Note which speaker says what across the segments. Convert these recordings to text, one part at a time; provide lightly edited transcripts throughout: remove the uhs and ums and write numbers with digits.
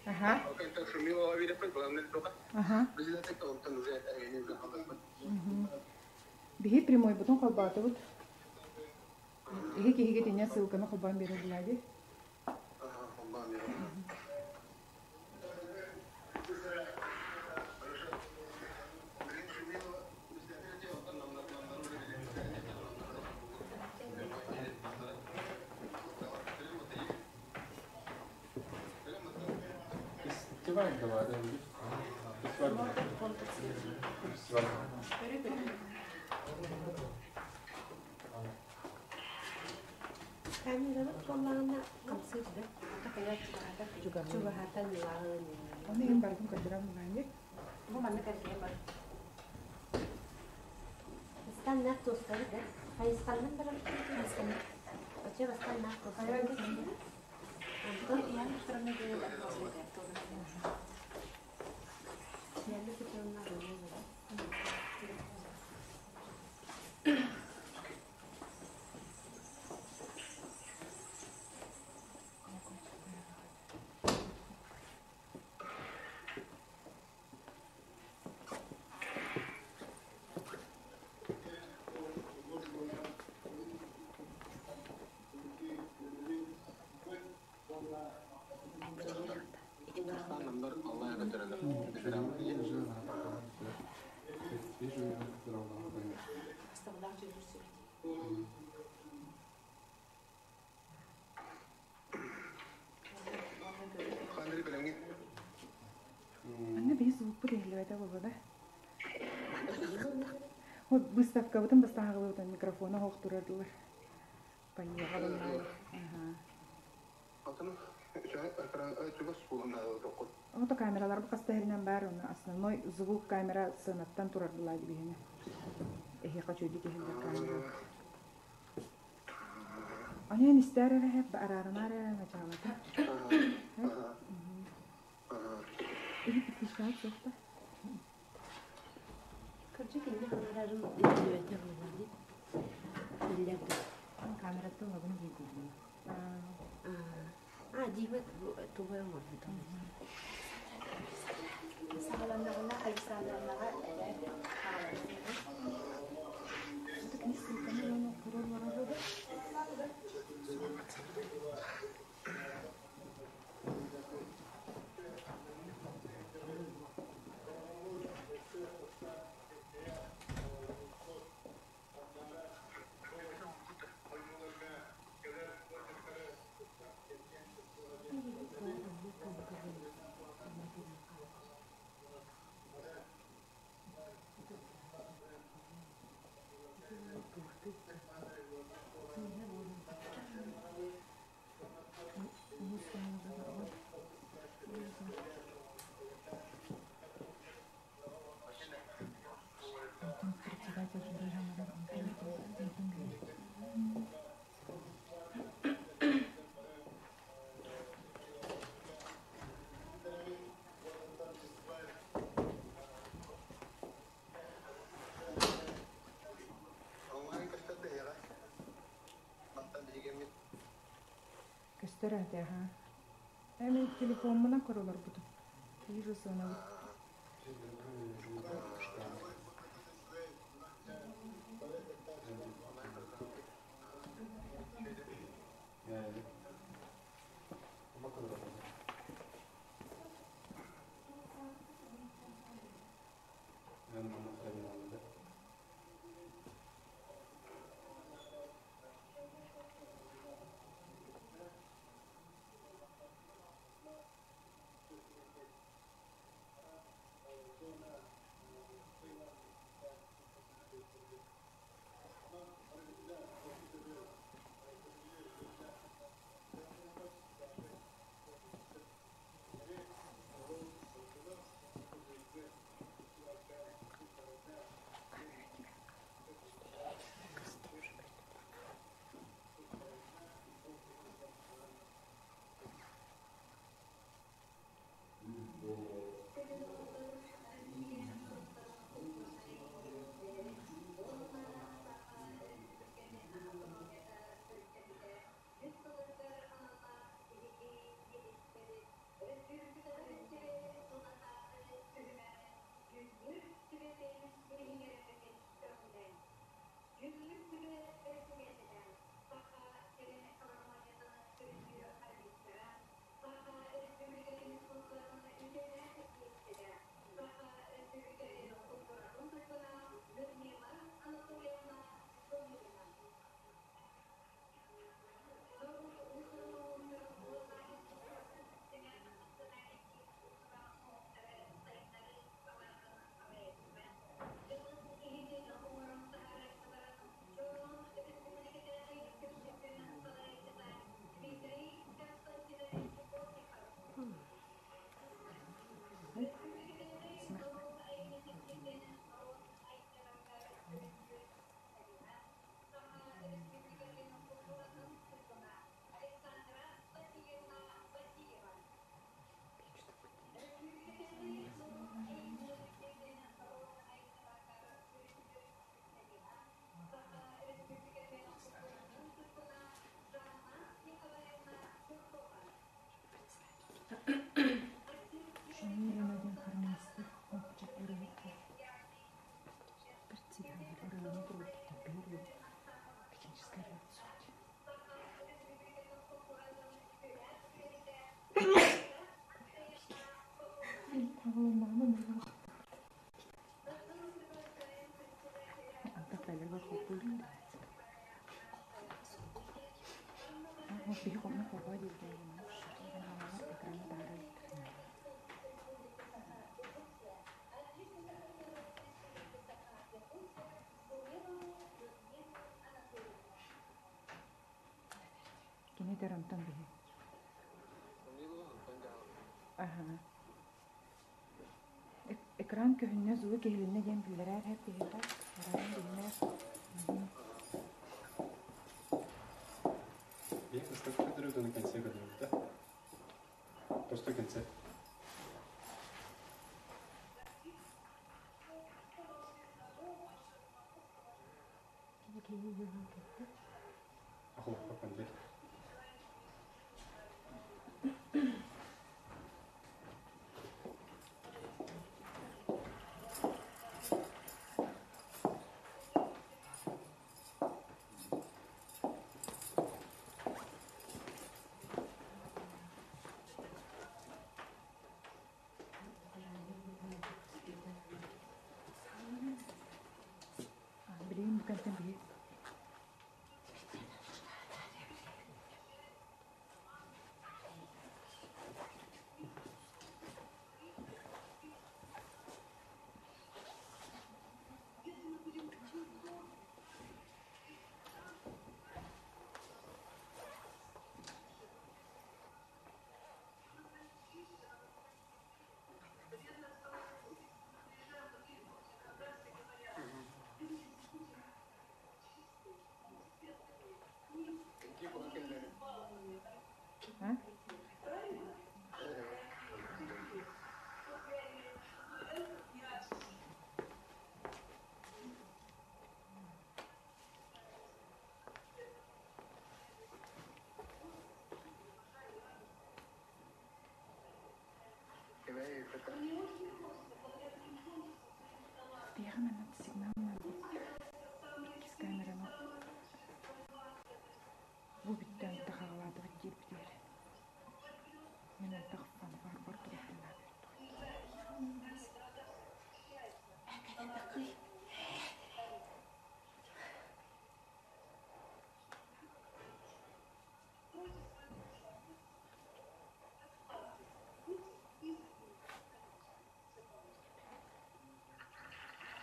Speaker 1: Ага. Ага. Биһи прямойбутун холбоотубут. Иһи киһигэ тиня ссылканы холбоон биэрэр булади.
Speaker 2: Фестиваль говорили. Фестиваль. Фестиваль.
Speaker 3: Камерабыт буоллаҕына хамсыыр да чугаһатан ылаҕын.
Speaker 1: Оны им барытын көрдөрөн булаанньык.
Speaker 3: Бу манна кэргэн бар. Бастаан туостары да. Хайысханнан барар. Хайысханнан. Оччо бастаан туостары. Онтон
Speaker 4: Ян стороны
Speaker 3: Яны Петровна Романова.
Speaker 1: Анна биһи звукпут иһиллибэтэ буолла. Вот выставкабытын бастааҕылыбытын микрофона оһох турардылар. Поехали. Ага. Ото камералар бу хаста бар, оны основной звук камера сценаттан турар була биһине. Эхи хочу дикихиллер камера. Они истер эрэ араарымаар эрэ началата. Или подключать суохта.
Speaker 3: Кырдьык инне хаҥарарым иһиллибэтэ буолла дии. Биллэр да.
Speaker 4: Камераттан лабын диэки.
Speaker 3: А, Дима тугу оҥорбут.
Speaker 4: Саҕаланнаҕына Александровнаҕа эбээ
Speaker 1: Председатель Көстөр ате, ха. Эми телефонмунан көрөлөр бутун. Вижу сына. Экраны таһаарар. Кини этэр онтон биһи. Аһа. Экран көһүннэ, звук иһилиннэ диэн биллэрээр һэр киһиэхэ. Араан билинэр.
Speaker 2: Биир кыстык көтөрү на конце көтөрү, да? Просто конце.
Speaker 1: Билигин букантан биһи А? Тиэхэ манна сигнал наада. Иккис камераны бу бүттэ антах аҕалаатыбыт диирбитигэр. Мин антах фанфарбар туруохпун наада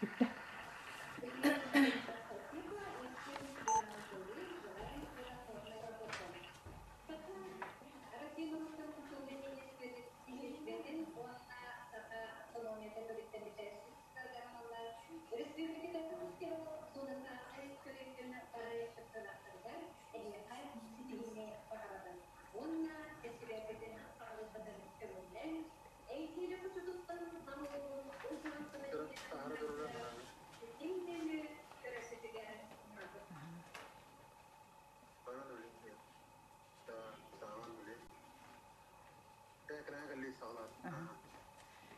Speaker 1: Бүттэ.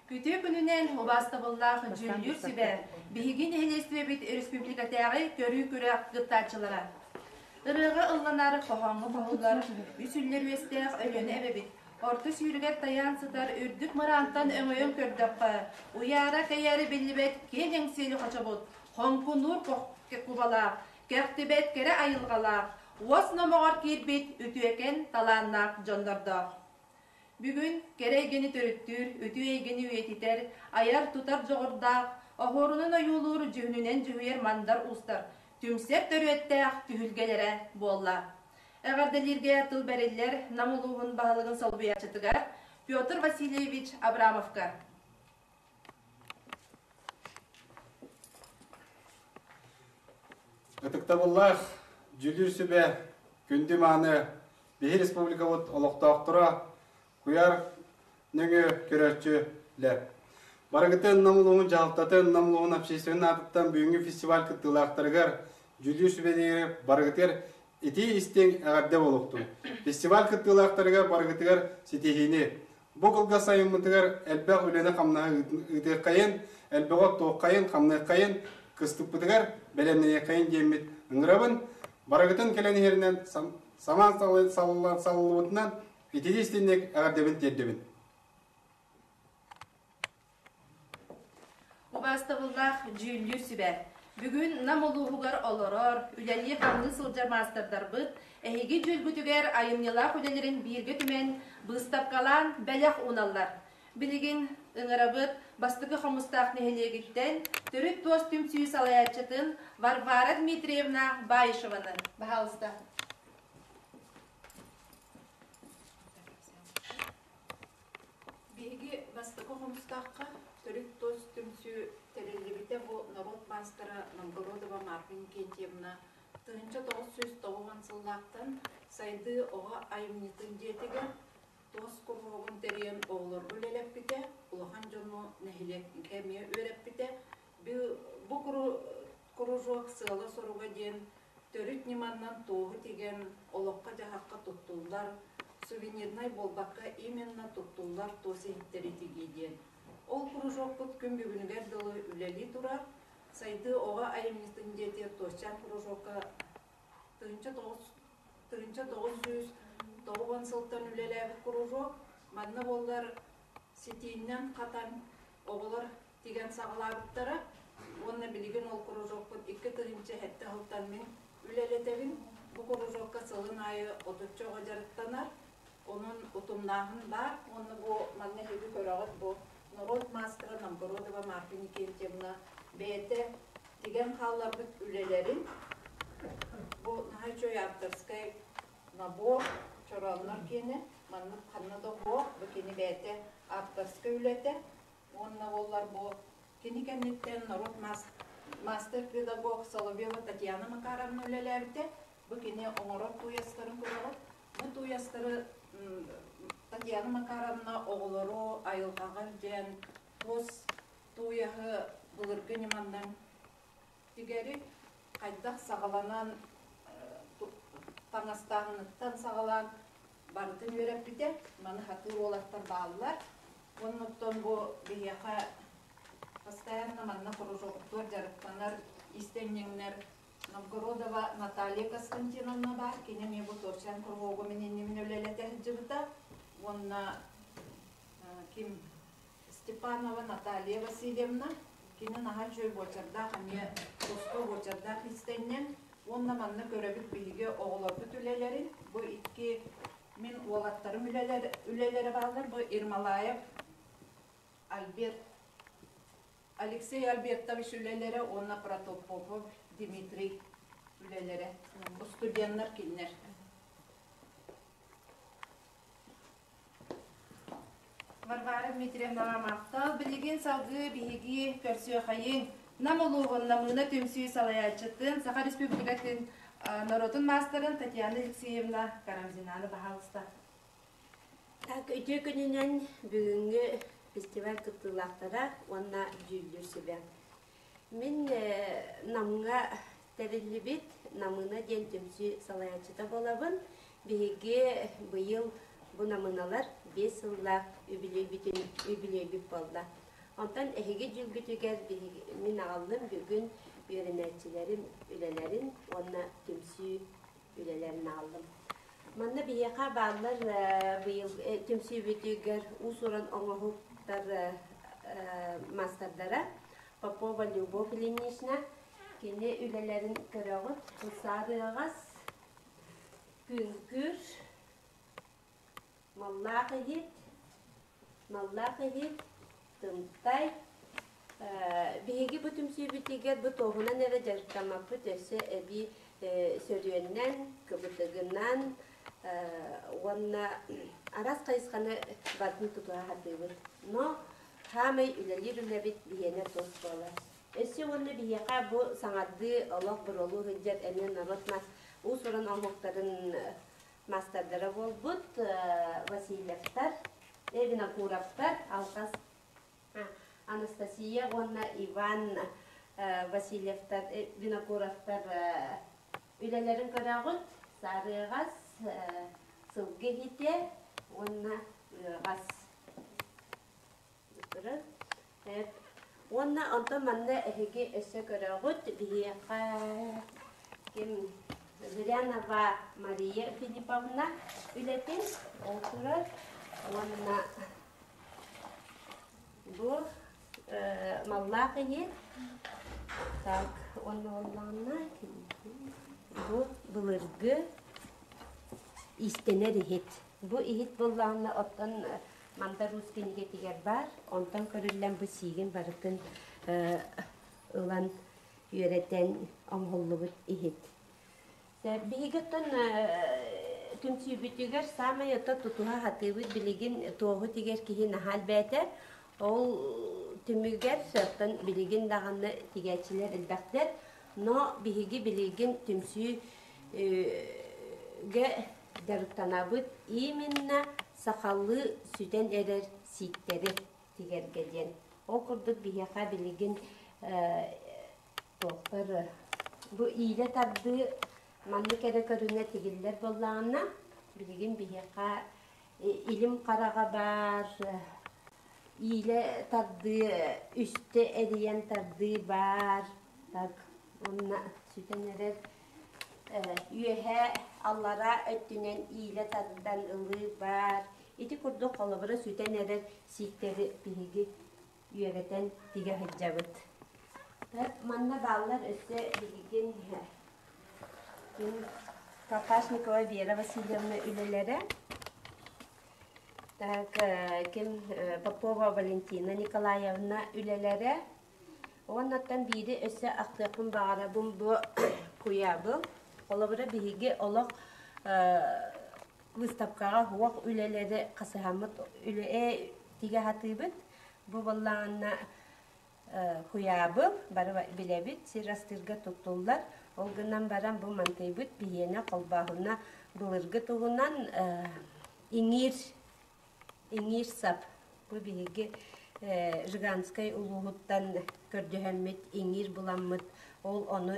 Speaker 5: Күтүө күнүнэн убаастабыллаах дьүүллүүр сүбэ, биһиги нэһилиэстибэбит республикатааҕы көрүү-күрэх кыттааччылара. Ырыаҕа ылланар, хоһооҥҥо хоһуллар, үс үллэр үөстээх Өлүөнэ эбэбит орто сүүрүгэр тайаан сытар үрдүк мыраантан өҥөйөн көрдөххө, уйаара-кэйээрэ биллибэт киэҥ эҥсиэли хочобут, хоҥкунуур кубалаах, кэхтибэт кэрэ айылҕалаах, уос номоҕор киирбит үтүөкэн талааннаах дьоннордоох. Бүгүн кэрэ эйгэни төрүттүүр, үтүө эйгэни үйэтитэр, айар-тутар дьоҕурдаах, оһуорунан ойуулуур, дьүһүнүнэн дьүһүйэр мандар уустар түмсэр төрүөттээх түһүлгэлэрэ буолла. Эҕэрдэлииргэ тыл бэриллэр Нам улууһун баһылыгын солбуйааччытыгар Петр Васильевич Абрамовка.
Speaker 2: Ытыктабыллаах дьүүллүүр сүбэ күндү мааны биһи республикабыт олохтоохторо куйаар нөҥүө көрөөччүлэр. Барыгытын Нам улууһун дьаһалтатын, Нам улууһун общественнай аатыттан бүгүҥҥү фестиваль кыттыылаахтарыгар дьүүллүүр сүбэлэригэр барыгытыгар итии истиҥ эҕэрдэ буолуохтун. Фестиваль кыттыылаахтарыгар барыгытыгар ситиһиини, Бу кылгас сайыммытыгар элбэх үлэни-хамнаһы ыытыаххайын, элбэҕи оттуоххайын, хамныаххайын, кыстыкпытыгар бэлэмнэниэххэйин диэммит ыҥырабын. Барыгытын кэлэн иһэринэн самаан саллыбытынан итии истинник эҕэрдэбин тиэрдэбин.
Speaker 5: Убаастабыллаах дьүүллүүр сүбэ. Бүгүн Нам улууһугар олорор, үлэлии-хамныы сылдьар маастардарбыт эһиги дьүүлгүтүгэр айымньылаах үлэлэрин бииргэ түмэн, быыстапкалаан бэлэх ууналлар. Билигин ыҥырабыт Бастакы Хомустаах нэһилиэгиттэн Төрүт туос түмсүү салайааччытын Варвара Дмитриевна Баишеваны. Баһаалыста.
Speaker 6: Биһиги Бастакы Хомустаахха Төрүт туос түмсүү тэриллибитэ бу норуот маастара Новгородова Марфа Иннокентьевна 1990 сыллаахтан Сайдыы оҕо айымньытын дьиэтигэр туос куруһуогун тэрийэн оҕолорго үлэлэппитэ, улахан дьону нэһилиэккэ эмиэ үөрэппитэ. Бу кружок сыала-соруга диэн төрүт ньыманнан туоһу тигэн олоххо-дьаһахха туттуллар, сувенирнай буолбакка именно туттуллар туос иһиттэри тигии диэн. Ол кружокпут күн бүгүнүгэр дылы үлэлии турар. Сайдыы оҕо айымньытын дьиэтигэр туосчаан кружокка 1990 сылтан үлэлээбит кружок. Манна буоллар ситииннэн хатан оҕолор тигэн саҕалаабыттара уонна билигин ол кружокпут 2007 сылтан мин үлэлэтэбин. Бу кружокка сылын аайы отучча оҕо дьарыктанар. Онон утумнааһын баар уонна бу манна эһиги көрөҕүт бу норуот маастара Новгородова Марфа Никитьевна бэйэтэ тигэн хаалларбыт үлэлэрин бу наһаа үчүгэй авторскай набор чорооннор киэнэ маннык ханна да суох бу кини бэйэтэ авторскай үлэтэ уонна буоллар бу кини кэнниттэн норуот мастер-педагог Соловьева Татьяна Макаровна үлэлээбитэ бу кини оҥорор тууйастарын көрөҕүт бу тууйастары Татьяна Макаровна оҕолору айылҕаҕа илдьэн туос тууйаһы былыргы ньыманнан тигэри хайдах саҕаланан таҥастааһыныттан саҕалаан барытын үөрэппитэ. Маны сатыыр уолаттар бааллар. Оннуттан бу биһиэхэ постоянно манна кружоктуор дьарыктанар иистэнньэҥнэр Новгородова Наталья Константиновна баар. Кини эмиэ бу Торчан кругу мин иннибин үлэлэтэ сылдьыбыта. Уонна ким Степанова Наталья Васильевна, кини наһаа үчүгэй буочардаах эмиэ туспа буочардаах иистэнньэҥ. Уонна манна көрөбүт биһиги оҕолорбут үлэлэрин. Бу икки мин уолаттарым үлэлэр, үлэлэрэ бааллар. Бу Ермолаев Альберт, Алексей Альбертович үлэлэрэ уонна Протопопов Дмитрий үлэлэрэ. Студеннар кинилэр.
Speaker 5: Варвара Дмитриевнаҕа махтал. Билигин салгыы биһиги көрсүөхайыҥ. Нам улууһун Намыына түмсүү салайааччытын, Саха Республикатын норуотун маастарын Татьяна Алексеевна Карамзинаны баһаалыста.
Speaker 3: Так, үтүө күнүнэн бүгүҥҥү фестиваль кыттыылаахтара уонна дьүүллүүр сүбэ. Мин Намҥа тэриллибит Намыына диэн түмсүү салайааччыта буолабын. Биһиги быйыл бу Намыыналар 5 сыллаах үбүлүөйбүтүн үбүлүөйбүт буолла. Онтон эһиги дьүүлгүтүгэр биһиги мин аҕаллым бүгүн үөрэнээччилэрим үлэлэрин уонна түмсүү үлэлэрин аҕаллым. Манна биһиэхэ бааллар быйыл түмсүүбүтүгэр уус-уран оҥоһуктар маастардара Попова Любовь Ильинична. Кини үлэлэрин көрөҕүт. Саарыаҕас, күҥкүр, маллаах иһит, маллаах иһит, тымтай. Биһиги бу түмсүүбүтүгэр бу туоһунан эрэ дьарыктаммаппыт өссө эбии сөрүөннэн, кыбытыгынан уонна араас хайысханы барытын тутуһа сатыыбыт. Но хаамай үлэлиир үлэбит биһиэнэ туос буолар. Өссө уонна биһиэхэ бу саҥардыы олох буруолуу сылдьар эмиэ норуот мас уус-уран оҥоһуктарын маастардара буолбут Васильевтар, Винокуровтар, Алҕас Анастасия уонна Иван Васильевтар, Винокуровтар үлэлэрин көрөҕүт. Сарыаҕас, сылгы иһитэ уонна ыаҕас. Уонна онтон манна эһиги өссө көрөҕүт биһиэхэ ким Зырянова Мария Филипповна үлэтин ол турар уонна бу маллаах иһит. Так, уонна буоллаҕына бу былыргы иистэнэр иһит. Бу иһит буоллаҕына оттон Мандар Уус кинигэтигэр баар. Онтон көрүллэн бу сиигин барытын ылан үөрэтэн оҥоһуллубут иһит. Биһиги оттон түмсүүбүтүгэр саамай ото тутуһа сатыыбыт билигин туоһу тигэр киһи наһаа элбээтэ. Ол түмүгэр оттон билигин даҕаны тигээччилэр элбэхтэр. Но биһиги билигин түмсүүгэ дьарыктанабыт именно сахалыы сүтэн эрэр сииктэри тигэргэ диэн. Ол курдук биһиэхэ билигин туохтар бу иилэ тардыы маннык эрэ көрүҥэ тигиллэр буоллаҕына, билигин биһиэхэ илим хараҕа баар, иилэ тардыы, үстэ эрийэн тардыы баар, так уонна сүтэн эрэр үөһээ аллараа өттүнэн иилэ тардан ылыы баар. Ити курдук холобура сүтэн эрэр сииктэри биһиги үөрэтэн тигэ сылдьабыт. Манна бааллар өссө билигин Калкашникова Вера Васильевна үлэлэрэ. Так, ким Попова Валентина Николаевна үлэлэрэ. Уоннаттан биири өссө ахтыахпын баҕарабын бу куйаабыл. Холобура биһиги олох выставкаҕа уох үлэлэри хасыһаммыт үлэ тигэ сатыыбыт. Бу буоллаҕына куйаабыл бары билэбит сир астыырга туттуллар. Ол гынан баран бу мантыйбыт биһиэнэ холбооһуна былыргы туһунан иҥиир иҥиир сап. Бу биһиги Жиганскай улууһуттан көрдөһөммүт иҥиир буламмыт ол ону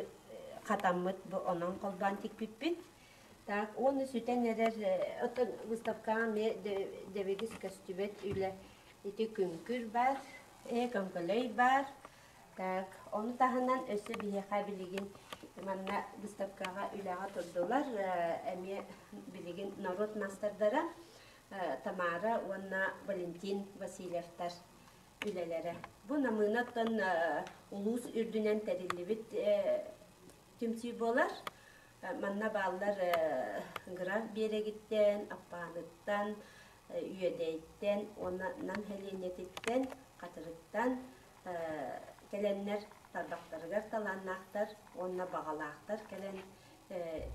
Speaker 3: хатаммыт бу онон холбоон тикпиппит. Так, уонна сүтэн эрэр оттон выставкаҕа эмиэ дэбигис көстүбэт үлэ ити күҥкүр баар, көҥкөлөй баар. Так, ону таһынан өссө биһиэхэ билигин манна выставкаҕа үлэҕэ турдулар эмиэ билигин норуот маастардара Тамара уонна Валентин Васильевтар үлэлэрэ. Бу намыына оттон улуус үрдүнэн тэриллибит түмсүү буолар. Манна бааллар Граф биэрэгиттэн, Аппааныттан, Үөдэйтэн уонна Нам сэлиэнньэтиттэн, Хатырыктан кэлэннэр тарбахтарыгар талааннаахтар уонна баҕалаахтар кэлэн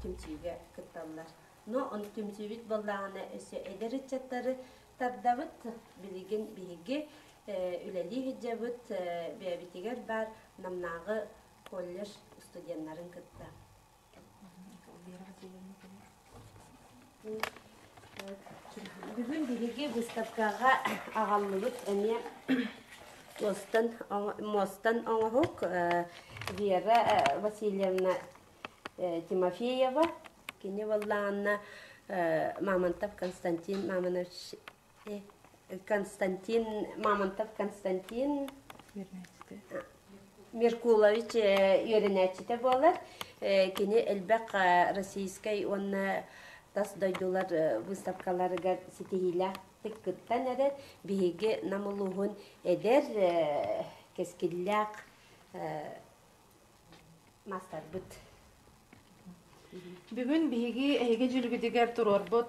Speaker 3: түмсүүгэ кытталлар. Но он түмсүүбүт буоллаҕына өссө эдэр ыччаттары тардабыт. Билигин биһиги үлэлии сылдьабыт бэйэбитигэр баар Намнааҕы колледж студеннарын кытта. Бүгүн биһиги выставкаҕа аҕаллыбыт эмиэ муостан муостан оҥоһук Вера Васильевна Тимофеева кини буоллаҕына Мамонтов Константин Мамонович Константин Мамонтов Константин Меркулович үөрэнээччитэ буолар. Кини элбэх российскай уонна тас дойдулар выставкаларыгар ситиһиилээхтик кыттан эрэр. Биһиги Нам улууһун эдэр кэскиллээх маастарбыт.
Speaker 5: Бүгүн биһиги эһиги дьүлгүтүгэр туруорбут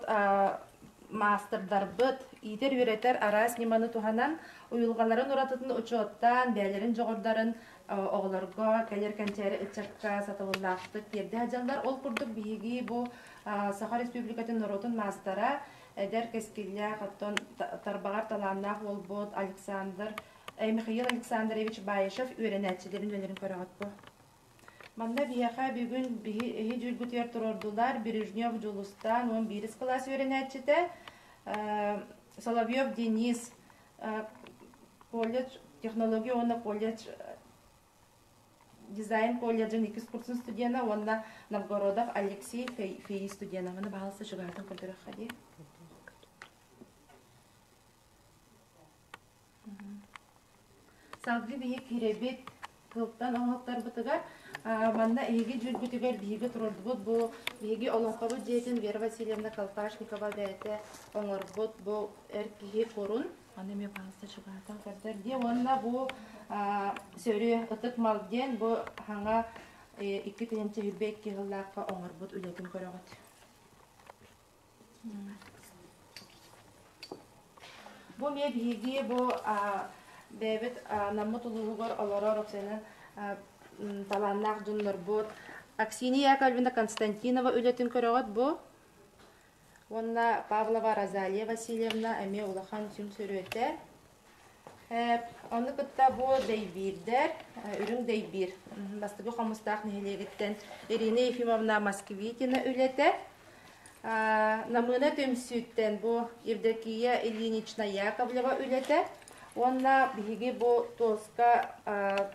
Speaker 5: маастардарбыт иитэр-үөрэтэр араас ньыманы туһанан уйулҕаларын уратытын учуоттаан, бэйэлэрин дьоҕурдарын оҕолорго, кэлэр кэнчээри ыччакка сатабыллаахтык тиэрдэ сылдьаллар. Ол курдук биһиги бу Саха Республикатын норуотун маастара, эдэр кэскиллээх, оттон тарбаҕар талааннаах уолбут Александр Михаил Александрович Баишев үөрэнээччилэрин үлэлэрин көрөҕүт бу. Манна биһиэхэ бүгүн биһи дьүүлбүтүгэр туруордулар Бережнев Дьулустаан 11 кылаас үөрэнээччитэ, Соловьев Денис колледж технология уонна колледж дизайн колледжын иккис курсун студена уонна Новгородов Алексей ФИИ студена. Маны баһалса чугаһатан көрдөрөххө дии. Салгыы биһи киирэбит кылтан оҥоһуктарбытыгар. Манна эһиги дьүүлгүтүгэр биһиги туруордубут бу биһиги олоҥхобут дьиэтин Вера Васильевна Колпашникова бэйэтэ оҥорбут бу эр киһи курун аны эмиэ паһаста чугаһатан көрдөр диэ уонна бу сөрүө ытык мал диэн бу хаҥа 2022 сыллаахха оҥорбут үлэтин көрөҕүт. Бу эмиэ биһиги бу бэйэбит Наммыт улууһугар олорор Оксана талааннаах дьоннорбут Аксинья Яковлевна Константинова үлэтин көрөҕүт бу уонна Павлова Розалия Васильевна эмиэ улахан сүҥ сөрүөтэ. Ону кытта бу дэйбиирдэр, үрүҥ дэйбиир Бастакы Хомустаах нэһилиэгиттэн Ирина Ефимовна Москвитина үлэтэ. Намыына түмсүүттэн бу Евдокия Ильинична Яковлева үлэтэ уонна биһиги бу туоска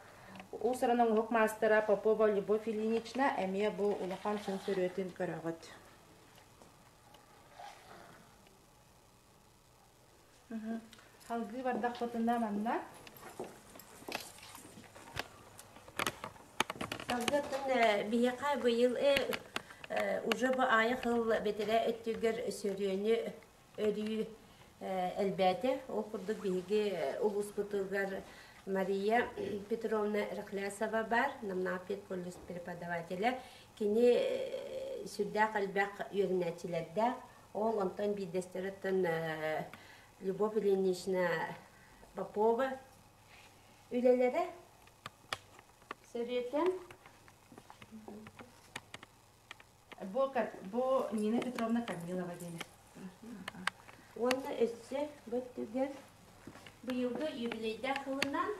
Speaker 5: уус-уран оҥоһук маастара Попова Любовь Ильинична эмиэ бу улахан сүн сүрүөтүн көрөҕүт. Салгыы бардахпытына манна
Speaker 3: Салгыаттан биһиэхэ быйыл уже бу аайы хыл бэтэрээ өттүгэр сөрүөнү өрүү элбээтэ. Ол курдук биһиги улууспутугар Мария Петровна Рахлясова баар, Намнаах педколледж преподавателэ. Кини сүрдээх элбэх үөрэнээччилэрдээх. Ол онтон биирдэстэриттэн Любовь Ильинична Попова үлэлэрэ сөрүөтэн
Speaker 5: Бу Нина Петровна Корнилова диэн.
Speaker 3: Уонна өссө бу өттүгэр быйылгы юбилейдаах сылынан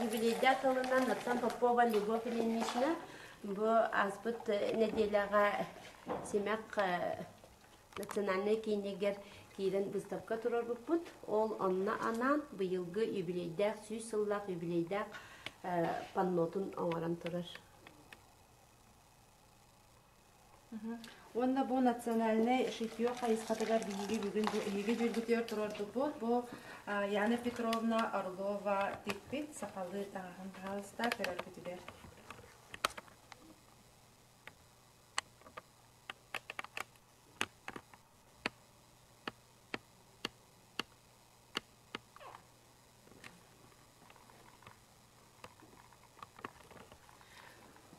Speaker 3: юбилейдаах сылынан оттон Попова Любовь Ильинична бу ааспыт нэдиэлэҕэ Симэх национальнай киинигэр киирэн выставка туруорбуппут. Ол онно анаан быйылгы юбилейдээх 100 сыллаах юбилейдээх паннотун оҥорон турар.
Speaker 5: Уонна бу национальнай шитье хайысхатыгар биһиги бүгүн бу эһиги дьүүлгүтүгэр туруордубут. Бу Яна Петровна Орлова тикпит сахалыы таҥаһын пожалуйста көрөргүтүгэр.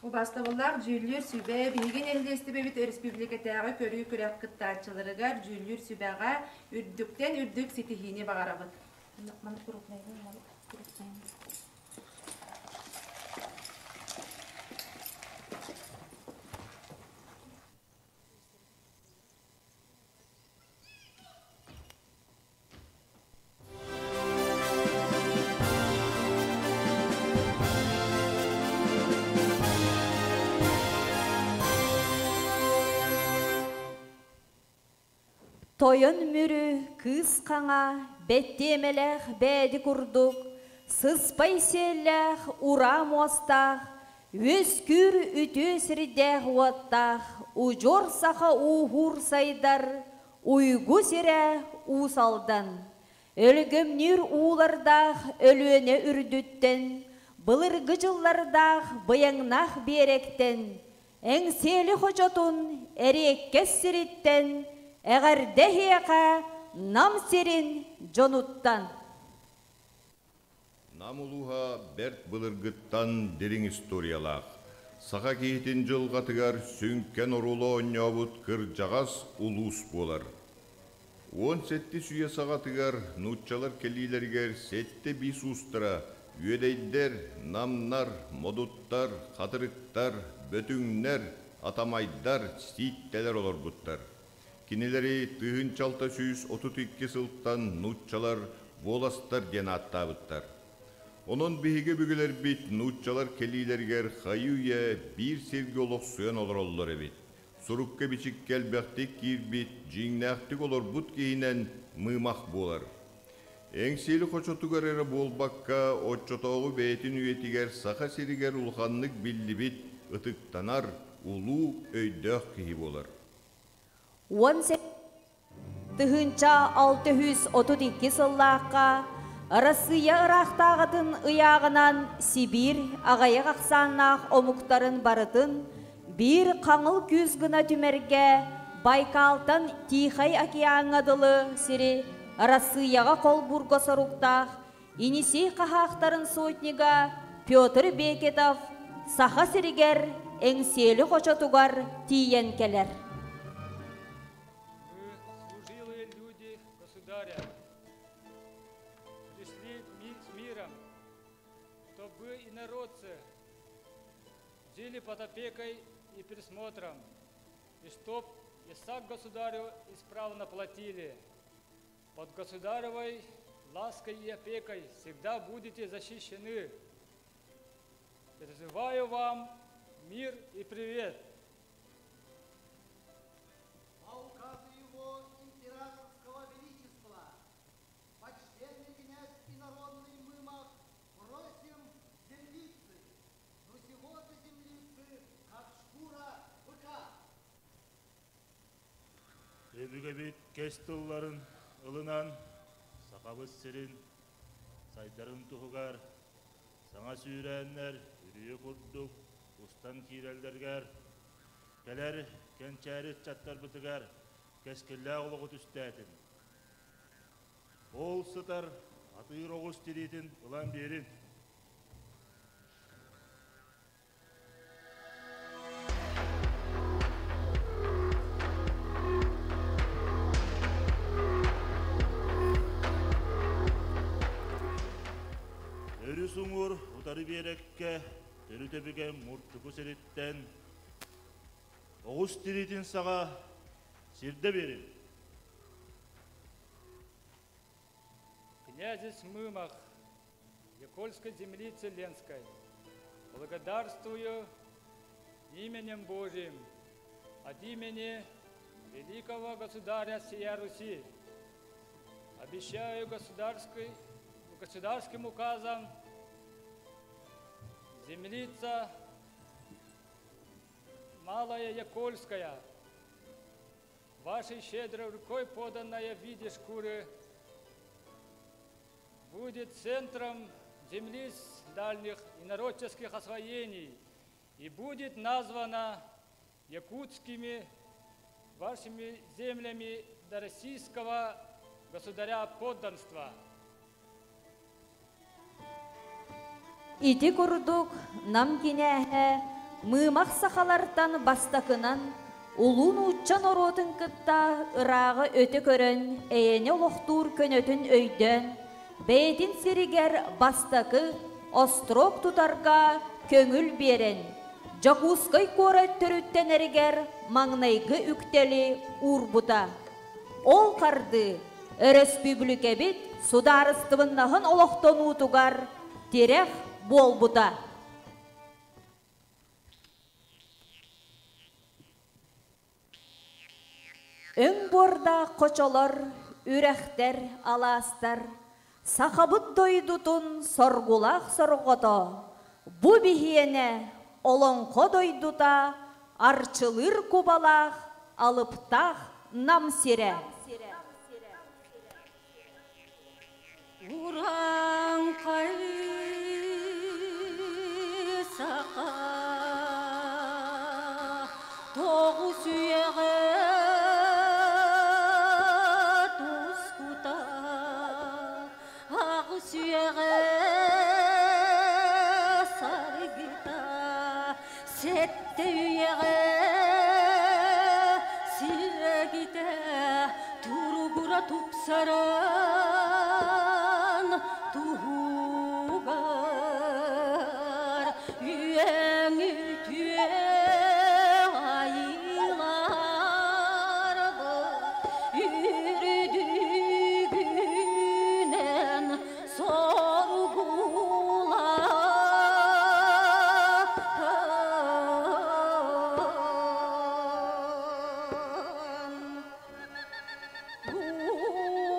Speaker 5: Убаастабыллаах дьүүллүүр сүбэ биһиги нэһилиэстибэбит өрөспүүбүлүкэтээҕи көрүү күрэх кыттааччыларыгар дьүүллүүр сүбэҕэ үрдүктэн үрдүк ситиһиини баҕарабыт.
Speaker 7: Тойон Мүрү кыыс хаҥа бэттиэмэлээх бээди курдук, сыспай сиэллээх ураа муостаах, үөскүүр үтүө сирдээх-уоттаах удьуор саха ууһуур сайдар Уйгу сирэ Уус Алдан, өлгөмнүүр уулардаах Өлүөнэ үрдүттэн, былыргы дьыллардаах быйаҥнаах биэрэктэн, Эҥсиэли хочотун эриэккэс сириттэн эҕэрдэ эһиэхэ Нам сирин дьонуттан!
Speaker 8: Нам улууһа бэрт былыргыттан дириҥ историялаах, саха киһитин дьылҕатыгар сүҥкэн оруолу оонньообут кырдьаҕас улуус буолар. Уон сэттис үйэ саҕатыгар нууччалар кэлиилэригэр сэттэ биис уустара үөдэйдэр, намнар, модуттар, хатырыктар, бөтүҥнэр, атамайдар, сииттэлэр олорбуттар. Кинилэри 1632 сылтан нууччалар волостар диэн ааттаабыттар. Онон биһиги өбүгэлэрбит нууччалар кэлиилэригэр хайыы-үйэ биир сиргэ олохсуйан олороллор эбит. Сурукка-бичиккэ элбэхтик киирбит, дьиҥнээхтик олорбут киһинэн мыымах буолар. Эҥсиэли хочотугар эрэ буолбакка, оччотооҕу бэйэтин үйэтигэр Саха сиригэр улаханнык биллибит, ытыктанар, улуу өйдөөх киһи буолар.
Speaker 7: 18 632 сыллаахха Арассыыйа ыраахтааҕытын ыйааҕынан Сибиир аҕыйах ахсааннаах омуктарын барытын биир хаҥыл күүс гына түмэргэ Байкалтан Тихай океаҥҥа дылы сири Арассыыйаҕа холбуурга соруктаах Енисей хаһаахтарын сотнига Петр Бекетов Саха сиригэр Эҥсиэли хочотугар тиийэн кэлэр.
Speaker 9: Мы, служилые люди государя, пришли с миром, чтобы инородцы жили под опекой и присмотром, и чтоб ясак государю исправно платили. Под государевой лаской и опекой всегда будете защищены. Призываю вам мир и привет.
Speaker 10: По указу его императорского величества, почтенный князь и народный мымах, просим землицы, но сего-то землицы, как шкура быка.
Speaker 11: Өбүгэбит кэс тылларын ылынан, Сахабыт сирин сайдарын туһугар саҥа сүүрээннэр үрүйэ курдук устан киирэллэригэр, кэлэр кэнчээри ыччаттарбытыгар кэскиллээх олоҕу түстээтин. Ол сытар атыыр оҕус тириитин ылан биэрин. Өрүс уҥуор утары биэрэккэ төрүт өбүгэ Муртуку сириттэн оҕус тириитин саҕа сирдэ биэрин.
Speaker 9: Князь Смымах, Якольской землицы Ленской, благодарствую именем Божиим от имени великого государя сия Руси. Обещаю государским указом землица Малая Якольская, вашей щедрой рукой поданная в виде шкуры, будет центром земли дальних инородческих освоений и будет названа якутскими вашими землями до российского государя подданства.
Speaker 7: Ити курдук Нам кинээһэ мыымах сахалартан бастакынан улуу нуучча норуотун кытта ырааҕы өтө көрөн эйэни олохтуур көнөтүн өйдөөн, бэйэтин сиригэр бастакы острог тутарга көҥүл биэрэн, Дьокуускай куорат төрүттэнэригэр маҥнайгы үктэли уурбута. Ол хардыы өрөспүүбүлүкэбит судаарыстыбаннаһын олохтонуутугар тирэх буолбута. Өҥ буордаах хочолор, үрэхтэр, алаастар Сахабыт дойдутун соргулаах сорҕото, бу биһиэнэ Олоҥхо дойдута арчылыыр кубалаах, алыптаах Нам сирэ.
Speaker 12: Урааҥхай саха тоҕус үйэҕэ тускута аҕыс үйэҕэ саргыта сэттэ үйэҕэ сирэгитэ туругура тупсаран туһугар үөҥ үтүө айыыларбыт үрдүгүнэн соргулаһын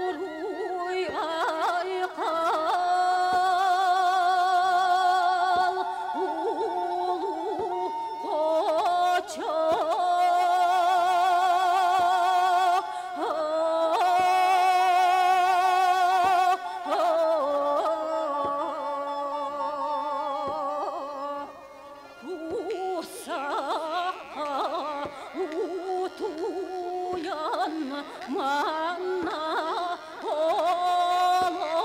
Speaker 12: Уруй Манна олохсуйдуо.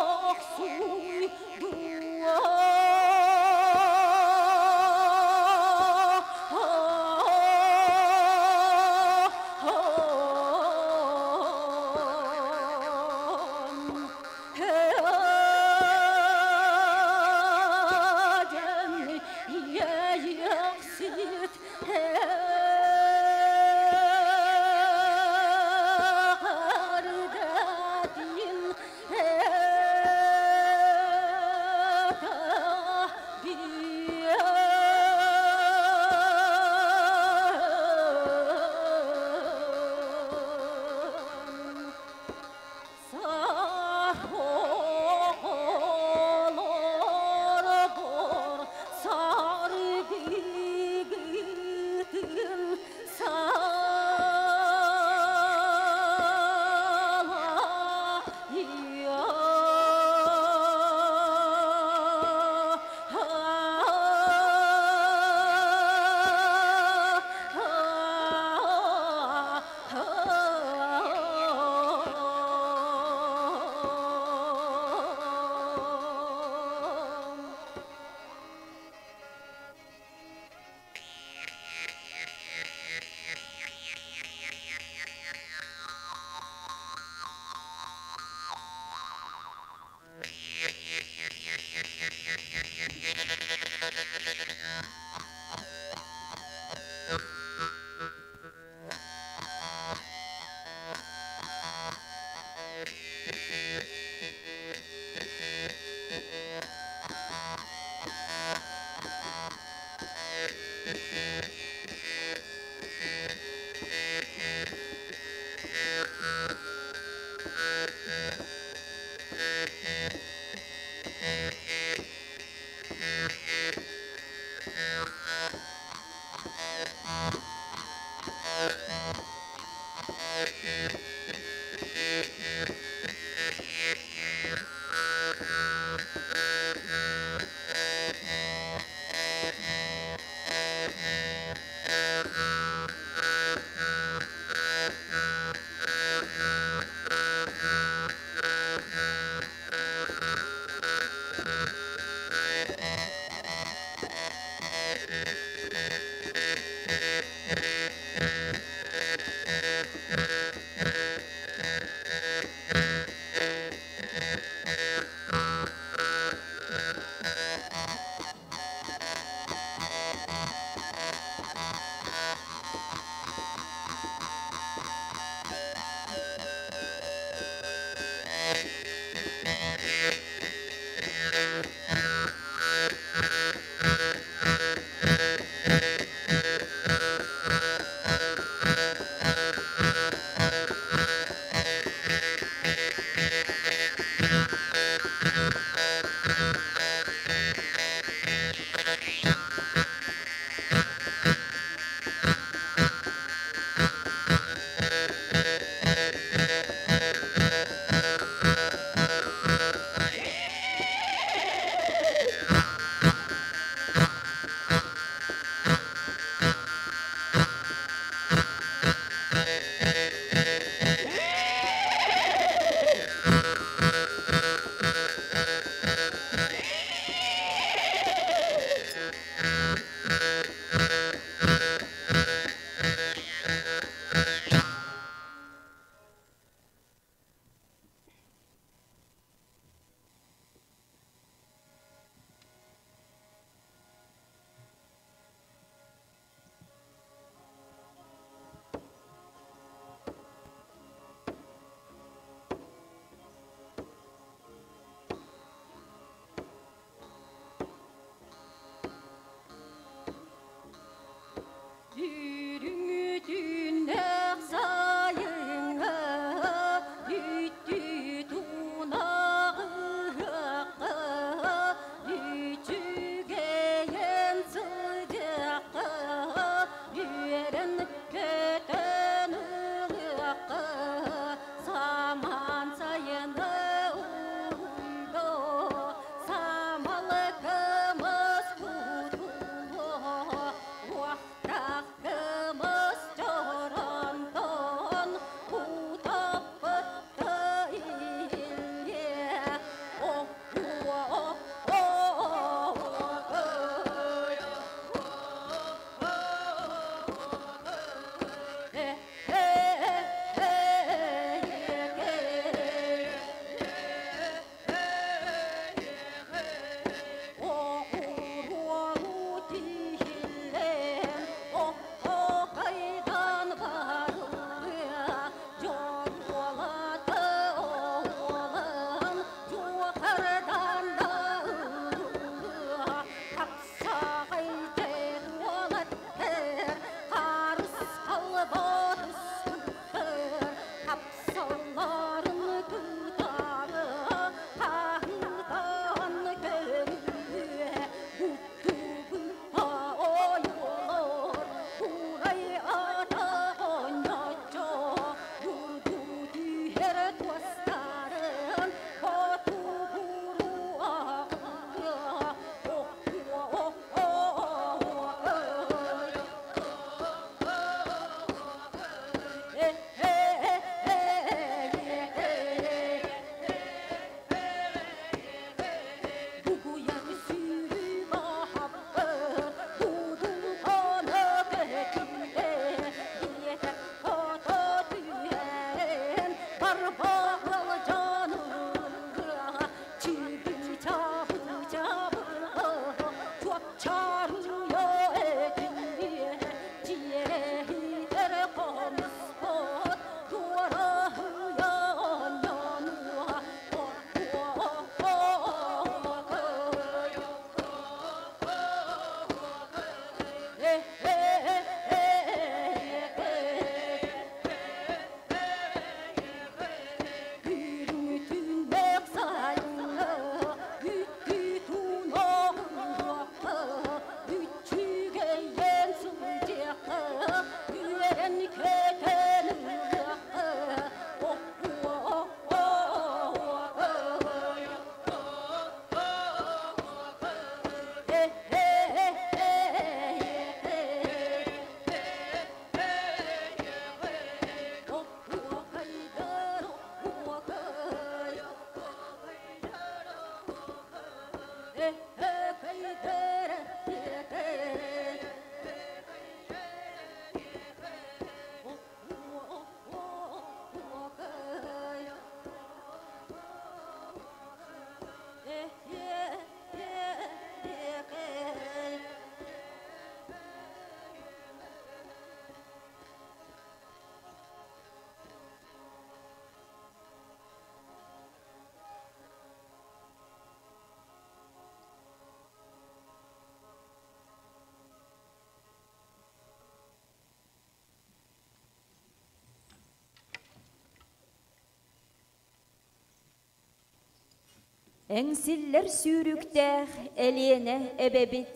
Speaker 7: Эҥсиллэр сүүрүктээх Элиэнэ эбэбит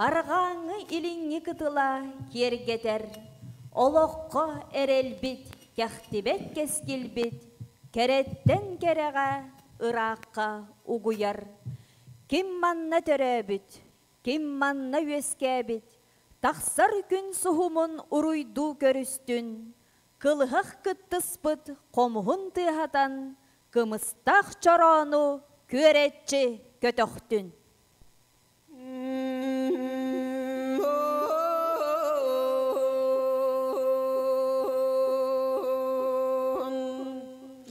Speaker 7: арҕааҥҥы илиҥҥи кытыла киэргэтэр, олоххо эрэлбит, кэхтибэт кэскилбит, кэрэттэн кэрэҕэ ыраахха угуйар. Ким манна төрөөбүт, ким манна үөскээбит, тахсар күн суһумун уруйдуу көрүстүн, кылыһах кыттыспыт хомуһун тыаһатан, кымыстаах чороону күөрэччи көтөхтүн.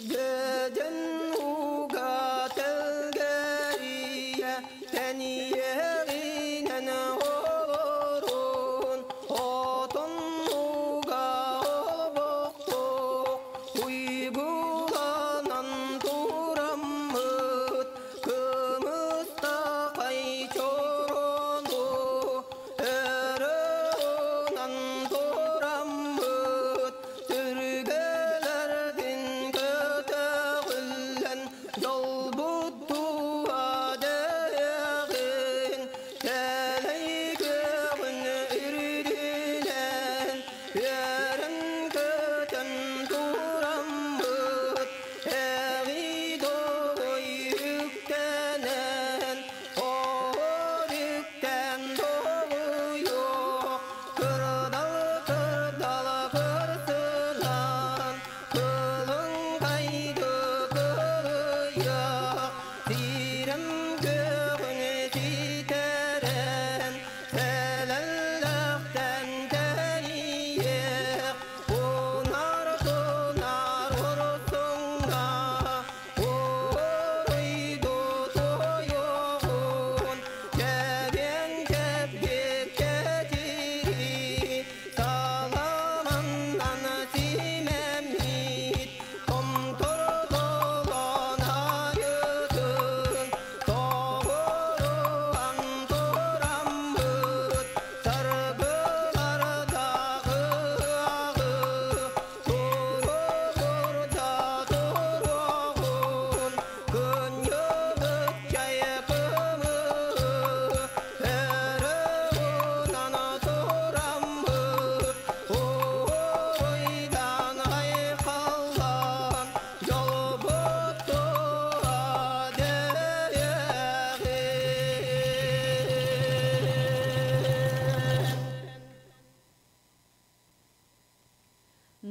Speaker 13: Дьэдьэн ууга тэлгэрийэ тэнийэҕинэн олорун, отон ууга олбохтук уйгуланан тураммыт, кымыстахай чорону өрө тураммыт, сүргэлэрдин көтөҕүллэн дьолбут туа дэйэҕин, кэлэй күөҕүн үрдүнэн үөрэн көтөн тураммыт, эҕий долой үктэнэн, оһор үктэн долуйуох, кырдал кырдал кырсынан, кылыҥ кайды кылыйах, сирэм күөҕүн ситэрэн, сэлэллэхтэн тэнийиэх, унар тунар урсуҥҥа, уруйду туйуҕун, чэгиэн чэбдик чэчири, саламаннан симэммит, томтор долон айытын, тоҕуруан тураммыт, саргылардаҕы аҕы, туругурда туруоҕун, кынньыбыт чай кымыһы, өрө унан тураммыт, уруйдан айхаллан, дьолбут туа дэйэҕин.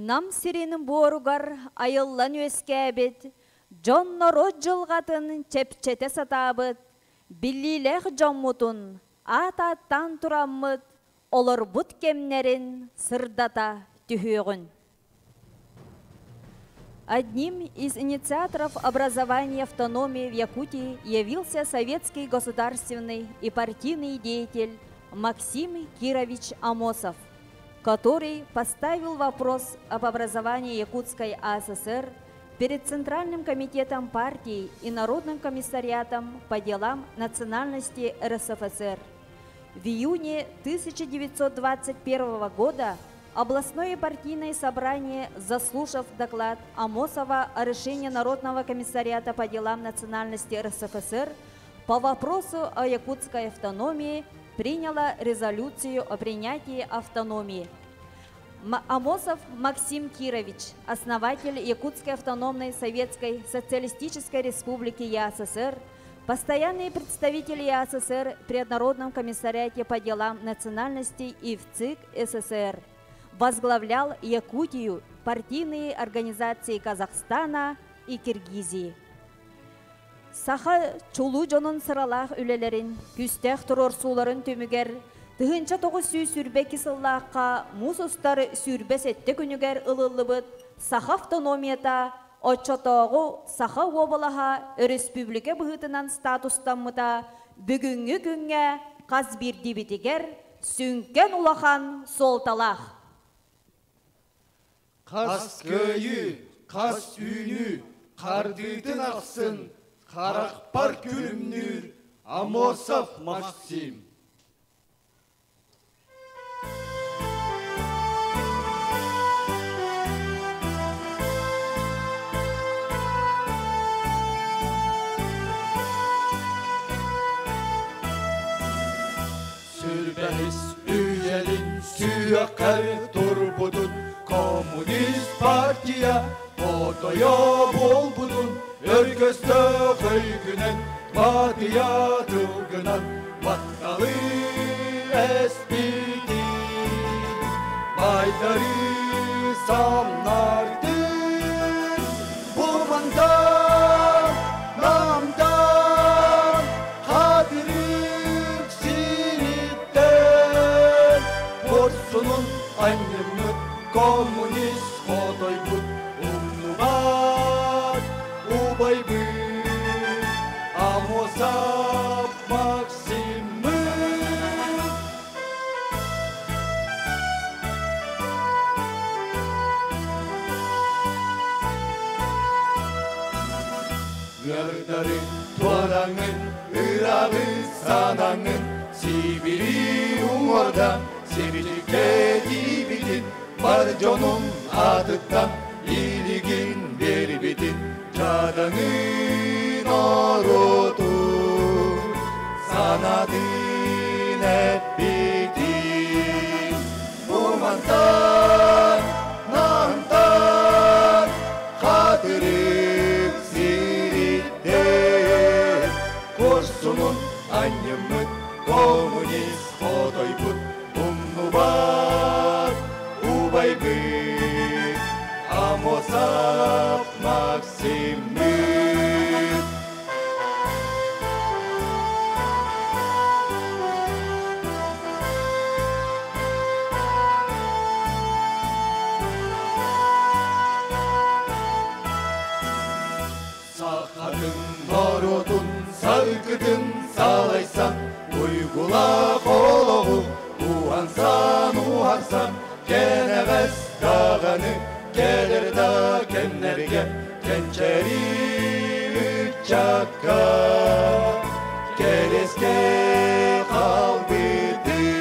Speaker 7: Нам сирин буоругар айыллан үөскээбит, дьон норуот дьылҕатын чэпчэтэ сатаабыт, биллиилээх дьоммутун аат-ааттаан тураммыт, олорбут кэмнэрин сырдата түһүөҕүн. Одним из инициаторов образования автономии в Якутии явился советский государственный и партийный деятель Максим Кирович Амосов, который поставил вопрос об образовании Якутской АССР перед Центральным комитетом партии и Народным комиссариатом по делам национальности РСФСР. В июне 1921 года областное партийное собрание, заслушав доклад Амосова о решении Народного комиссариата по делам национальности РСФСР по вопросу о якутской автономии, приняло резолюцию о принятии автономии. Амосов Максим Кирович, основатель Якутской автономной Советской Социалистической Республики ЯССР, постоянный представитель ЯССР при Народном комиссариате по делам национальностей и в ЦИК СССР, возглавлял Якутию, партийные организации Казахстана и Киргизии. Саха чулуу дьонун сыралаах үлэлэрин, күүстээх туруорсууларын түмүгэр, 1922 сыллаахха муус устар 27 күнүгэр ылыллыбыт Саха автономията оччотооҕу Саха уобалаһа өрөспүүбүлүкэ быһыытынан статустаммыта бүгүҥҥү күҥҥэ хас биирдиибитигэр сүҥкэн улахан суолталаах.
Speaker 14: Хас кыайыы, хас үүнүү хардыытын ахсын харахпар күлүмнүүр Амосов Максим. Социалист үйэлин сүөххэр турбутун, Коммунист партия хотойо буолбутун, Өргөстөөх өйгүнэн, батыйа тылгынан, Батталы эспитин, Байдары самнардын, Бу мантан, намтан, Хатырык сириттэн, Хорсунун анньыммыт, коммунист хотойбут, Умнубат убайбыт, Амосов Максиммыт. Ыарыктары туораҥҥын, ырааҕы санаҥҥын, Сибири уҥуордан, сибичиккэ тиийбитин, Бар дьонун аатыттан илигин биэрбитин, Дьадаҥы норуотун санаатын эппитин. Бу мантан, намтан, Хатырык сириттэн, Куорсунун анньыммыт, коммунист хотойбут, Умнубат убайбыт, Амосов Максиммыт. Сахатын норуотун саргытын салайсан, Уйгулаах олоҕу уһансан уһарсан, Кэнэҕэс даҕаны кэлэр да кэмнэргэ, Кэнчээри ыччакка кэриэскэ хаалбытын.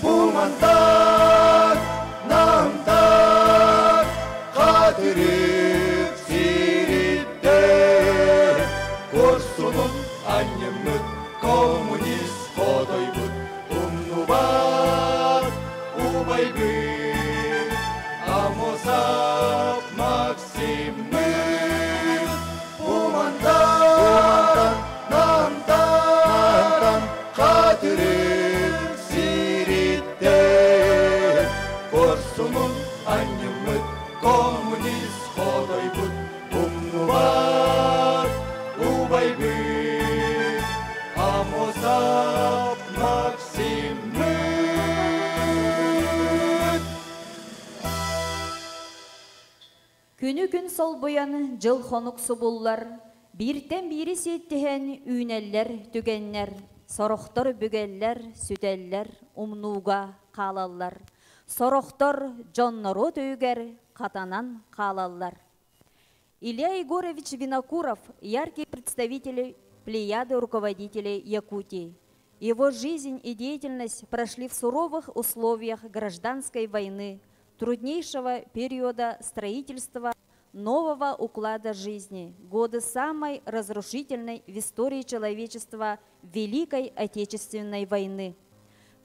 Speaker 14: Бу мантан, намтан, Хатырык сириттэн, Куорсунун анньыммыт, коммунист хотойбут, Умнубат убайбыт, Амосов Максиммыт. Бу мантан, намтан, Хатырык сириттэн, Куорсунун анньыммыт, коммунист хотойбут, Умнубат убайбыт, Амосов Максиммыт.
Speaker 7: Күнү күн солбуйан, дьыл хонук субуллар, бииртэн биири сиэттиһэн үүнэллэр түгэннэр, сорохтор бүгэллэр, сүтэллэр, умнууга хаалаллар. Сорохтор дьон-норуот өйүгэр хатанан хаалаллар. Илья Егорович Винокуров – яркий представитель плеяды руководителей Якутии. Его жизнь и деятельность прошли в суровых условиях гражданской войны, труднейшего периода строительства нового уклада жизни, годы самой разрушительной в истории человечества Великой Отечественной войны.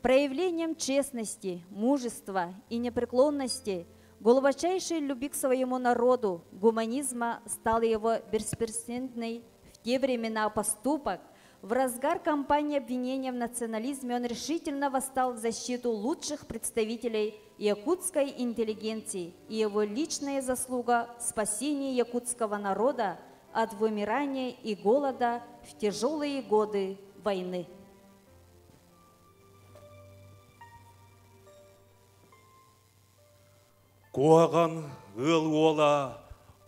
Speaker 7: Проявлением честности, мужества и непреклонности, глубочайшей любви к своему народу, гуманизма стал его беспрецедентный в те времена поступок. В разгар кампании обвинения в национализме он решительно восстал в защиту лучших представителей якутской интеллигенции, и его личная заслуга в спасении якутского народа от вымирания и голода в тяжелые годы войны.
Speaker 11: Куһаҕан ыал уола,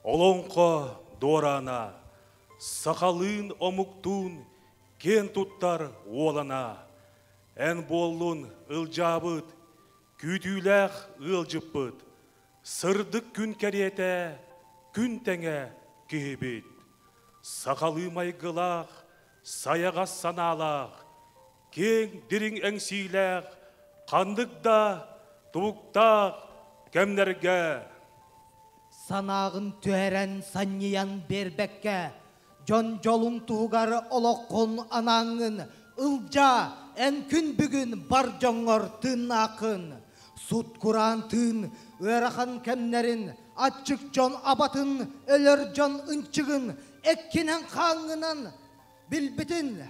Speaker 11: олоҥхо дуораана, сахалыын омуктуун киэн туттар уолана, эн буоллун ылдьаабыт, күүтүүлээх ыалдьыппыт, сырдык күн кэриэтэ, күн тэҥэ киһибит. Сахалыы майгылаах, сайаҕас санаалаах, киэҥ дириҥ эҥсиилээх, ханнык да тубуктаах кэмнэргэ
Speaker 10: Санааҕын түһэрэн санньыйан биэрбэккэ, дьон дьолун туһугар олоххун анааҥҥын ылдьаа. Эн күн бүгүн бар дьоҥҥор тыыннааххын. Сут кураан тыын ыарахан кэмнэрин, аччык дьон абатын, өлөр дьон ынчыгын, эккинэн-хааҥҥынан билбитин,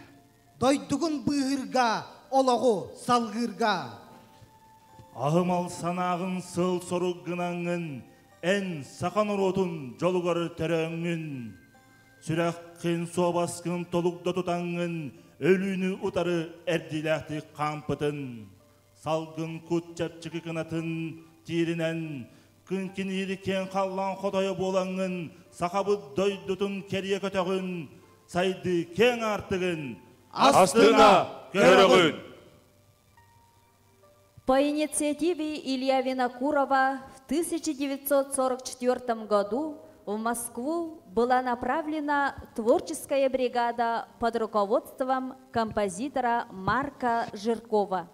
Speaker 10: дойдугун быыһыырга, олоҕу салгыырга.
Speaker 11: Аһымал санааҕын сыл-сорук гынаҥҥын, эн саха норуотун дьолугар төрөөҥҥүн, сүрэххин суобаскын толук да тутаҥҥын, өлүүнү утары эрдиилээхтик хаампытын, салгын кут чэпчэки кынатын тииринэн, күн киниири киэҥ халлаан хотойо буолаҥҥын, сахабыт дойдутун кэрийэ көтөҕүн, сайдыы киэҥ аартыгын
Speaker 8: астына көрөҕүн.
Speaker 7: По инициативе Илья Винокурова в 1944 году в Москву была направлена творческая бригада под руководством композитора Марка Жиркова.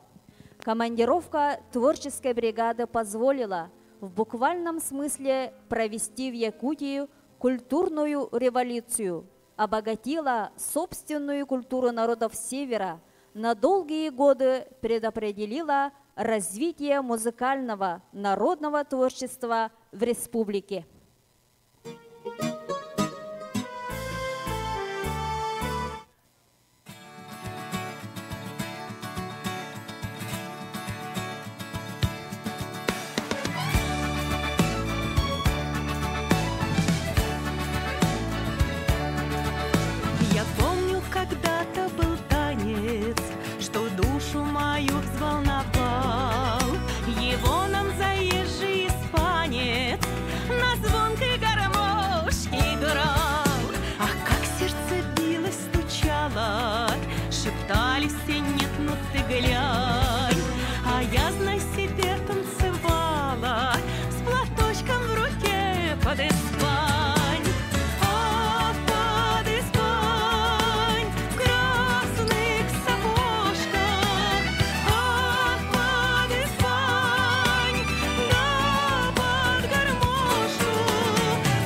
Speaker 7: Командировка творческой бригады позволила в буквальном смысле провести в Якутию культурную революцию, обогатила собственную культуру народов Севера, на долгие годы предопределила развитие музыкального народного творчества в республике.
Speaker 15: Я помню, когда-то был танец, что душу мою взволновал. Его нам заезжий испанец на звонкой гармошке играл. А как сердце билось, стучало, шептали все, нет, ну ты глянь. А я, знай себе, танцевала с платочком в руке под Испань. Ах, под Испань, в красных сапожках. Ах, под Испань, да под гармошку.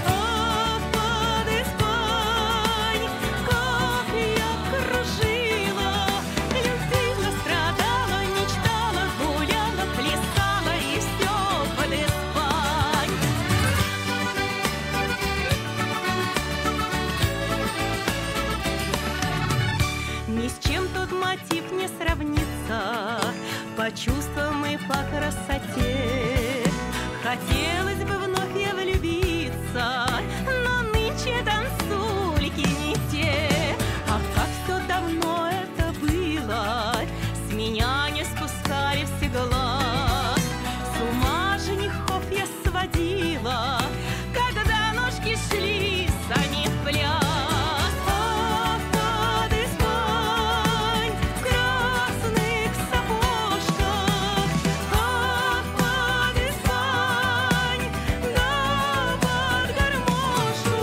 Speaker 15: Ах, под Испань, как я кружила, любила, страдала, мечтала, гуляла, плясала и все под Испань. Ни с чем тот мотив не сравнится по чувствам и по красоте. Хотелось бы вновь я влюбиться, но нынче танцульки не те. А как все давно это было, с меня не спускали все глаз. С ума женихов я сводила, когда ножки шли сами в пляс. Ах, под Испань, в красных сапожках. Ах, под Испань, да под гармошку.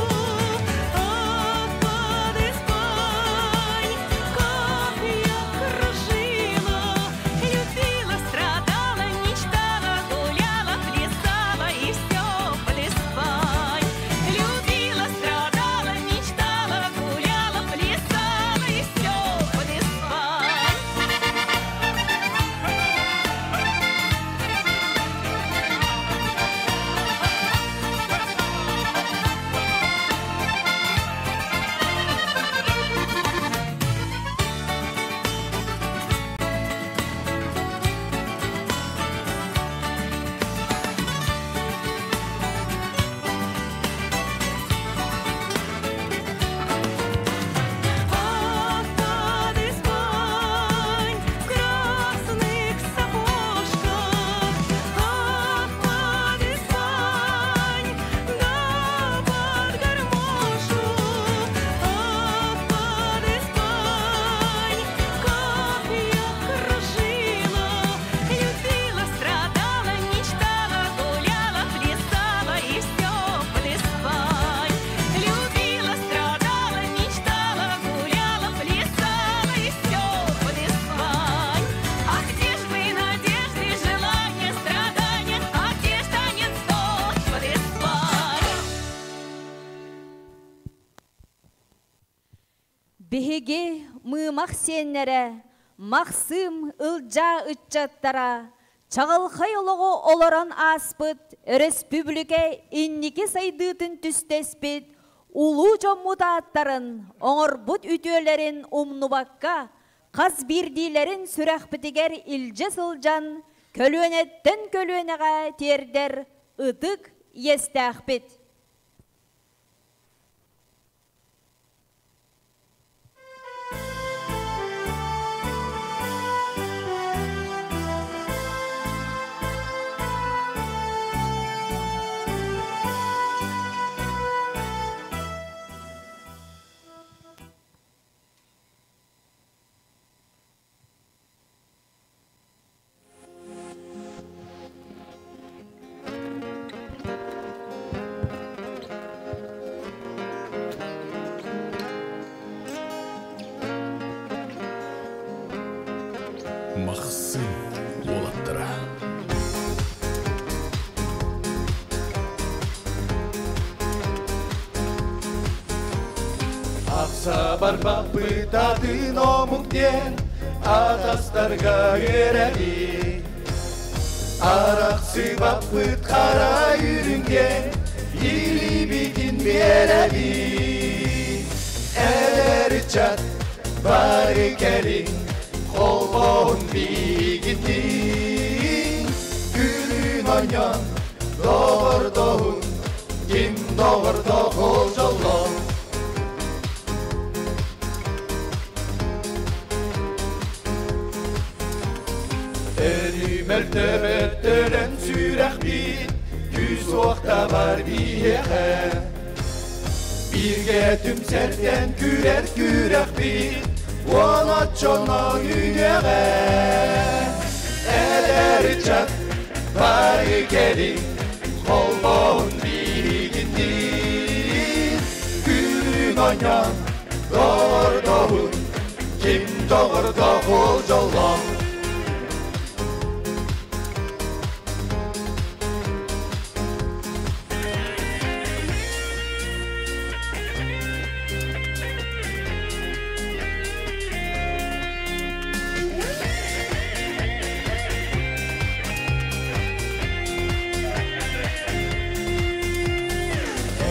Speaker 15: Ах, под Испань, как я кружила, любила, страдала, мечтала, гуляла, плясала и все под Испань. Любила, страдала, мечтала, гуляла, плясала и все под Испань. Ах, под Испань, в красных сапожках. Ах, под Испань, да под гармошку. Ах, под Испань, как я кружила, любила, страдала, мечтала, гуляла, плясала и все под Испань. Любила, страдала, мечтала, гуляла, плясала и все под Испань. А где ж вы, надежды, желания, страдания, а где ж танец тот под Испань?
Speaker 7: Биһиги мыымах сиэннэрэ Махсыым Ылдьаа ыччаттара чаҕылхай олоҕу олорон ааспыт өрөспүүбүлүкэ инники сайдыытын түстэспит улуу дьоммут ааттарын, оҥорбут үтүөлэрин умнубакка, хас биирдиилэрин сүрэхпитигэр илдьэ сылдьан, көлүөнэттэн көлүөнэҕэ тиэрдэр ытык иэстээхпит.
Speaker 16: Махсым уолаттара.
Speaker 15: Ахса барбаппыт атын омук диэн атастарга үөрэбит. Арахсыбаппыт хара үрүҥ диэн илиибитин биэрэбит. Эдэр ыччат бары кэлиҥ, холбоһун биһигитин. Күлүн оонньоон, доҕордоһун, ким доҕордоох ол дьоллоох. Өрүү мөлтөөбөт төлөн сүрэхпит, күүс уохта бар биһиэхэ. Бииргэ түмсэртэн күрэр күрэхпит, уон оччоно үүнүөҕэ. Эдэр ыччат бары кэлиҥ, холбоһун биһигинниин. Күлүн оонньоон, доҕордоһун, ким доҕордоох ол дьоллоох.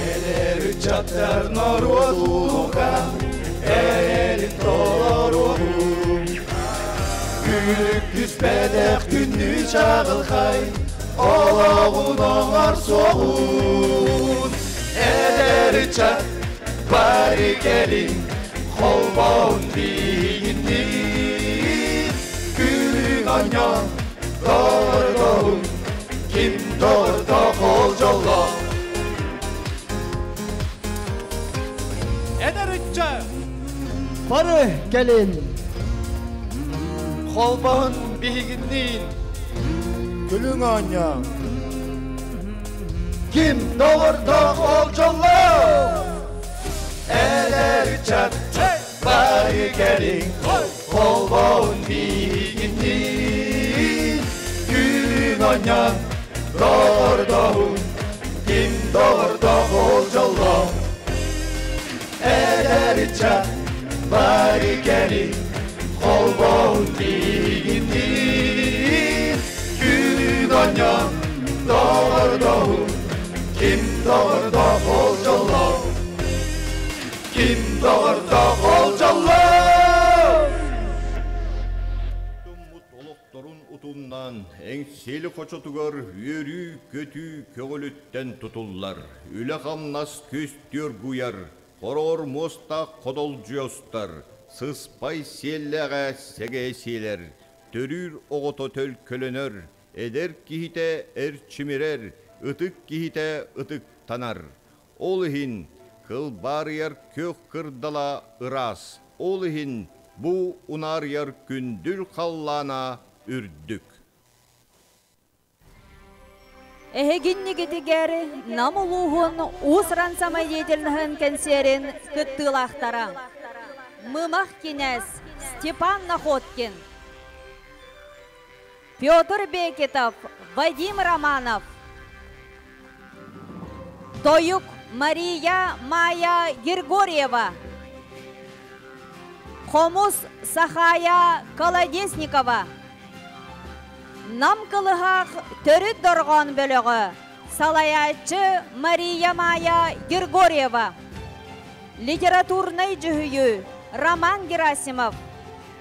Speaker 15: Эдэр ыччаттар норуот улуха, эрэлин толоруоҕун. Күлүк түспэтэх күннүү чаҕылхай, олоҕун оҥор суоҕун. Эдэр ыччат бары кэлиҥ, холбоһун биһигинниин. Күлүк оонньоон, доҕордоһун, ким доҕордоох ол дьоллоох.
Speaker 8: Эдэр ыччат!
Speaker 10: Бары кэлин!
Speaker 8: Холбоһун биһигинниин!
Speaker 11: Күлүҥ оонньооҥ!
Speaker 15: Ким доҕордоох ол дьоллоох! Эдэр ыччат бары кэлиҥ, холбоһун биһигинниин. Күлүҥ оонньоон, доҕордоһун, ким доҕордоох ол дьоллоох. Эдэр ыччат бары кэлиҥ, холбоһун биһигинниин. Күлүҥ оонньоон, доҕордоһун, ким доҕордоох ол дьоллоох. Ким доҕордоох ол дьоллоох.
Speaker 8: Олохторун утумнаан, Эҥсиэли хочотугар үөрүү-көтүү көҕүлүттэн тутуллар, үлэ-хамнас күстүү оргуйар, хороҕор муостаах ходолдьуйа устар, сыспай сиэллээҕэ сэгэйэ сиэлэр, төрүүр оҕото төлкөлөнөр, эдэр киһитэ эрчимирэр, ытык киһитэ ытыктанар. Ол иһин кылбаарыйар күөх кырдала ыраас, ол иһин бу унаарыйар күндүл халлаана үрдүк.
Speaker 7: Эһигиннигитигэр Нам улууһун уус-уран самодеятельноһын кэнсиэрин кыттыылаахтара Мымах кинээс Степан Находкин, Петр Бекетов, Вадим Романов, Тойук Мария Майя Григорьева, Хомус Сахая Колодезникова. Нам кылыһах төрүт дорҕоон бөлөҕө салайааччы Мария Майя Григорьева. Литературнай дьүһүйүү Роман Герасимов,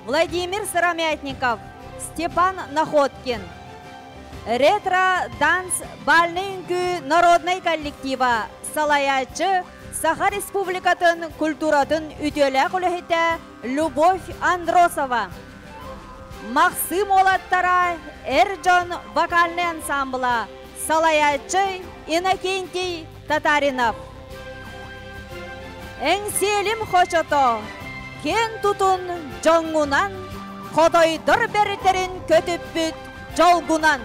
Speaker 7: Владимир Сыромятников, Степан Находкин. Ретро-данс бальнай үҥкүү народнай коллектива салайааччы Саха Республикатын культуратын үтүөлээх үлэһитэ Любовь Андросова. Махсым уолаттара эр дьон вокальнай ансамбла салайааччы Иннокентий Татаринов. Эҥсиэлим хочото киэн тутун дьоҥҥунан, хотойдор бэртэрин көтүппүт дьолгунан.